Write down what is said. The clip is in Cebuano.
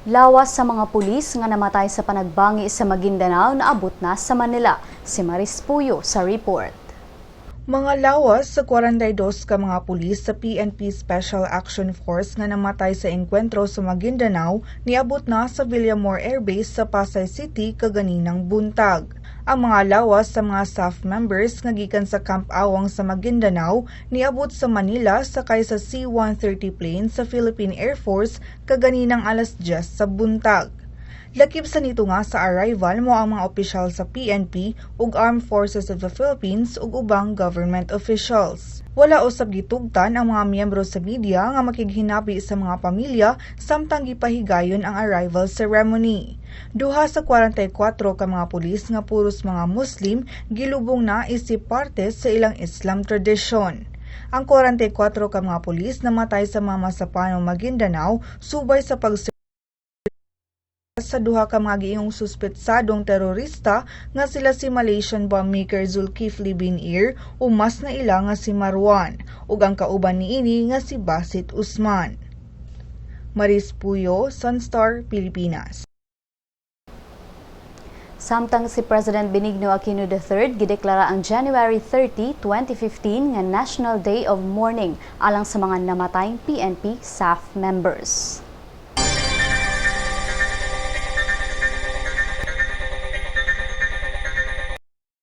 Lawas sa mga pulis nga namatay sa panagbangi sa Maguindanao naabot na sa Manila. Si Maris Puyo sa report. Mga lawas sa 42 ka mga pulis sa PNP Special Action Force nga namatay sa engkwentro sa Maguindanao niabot na sa Villamor Air Base sa Pasay City kaganinang buntag. Ang mga lawas sa mga staff members nga gikan sa Camp Awang sa Maguindanao niabot sa Manila sakay sa C-130 plane sa Philippine Air Force kaganinang alas 10 sa buntag. Lakip sa nito nga sa arrival mo ang mga opisyal sa PNP ug Armed Forces of the Philippines ug ubang government officials. Wala usab gitugtan ang mga miyembro sa media nga makighinabi sa mga pamilya samtang gipahigayon ang arrival ceremony. Duha sa 44 ka mga pulis nga puros mga Muslim gilubong na isip parte sa ilang Islam tradition. Ang 44 ka mga pulis namatay sa Mamasapano, Maguindanao subay sa pag sa duha ka mga giingong suspetsadong terorista nga sila si Malaysian bomb maker Zulkifli bin Ir o mas naila nga si Marwan ug ang kauban niini nga si Basit Usman. Maris Puyo, Sunstar, Pilipinas. Samtang si President Benigno Aquino III gideklara ang January 30, 2015 nga National Day of Mourning alang sa mga namatayng PNP SAF members.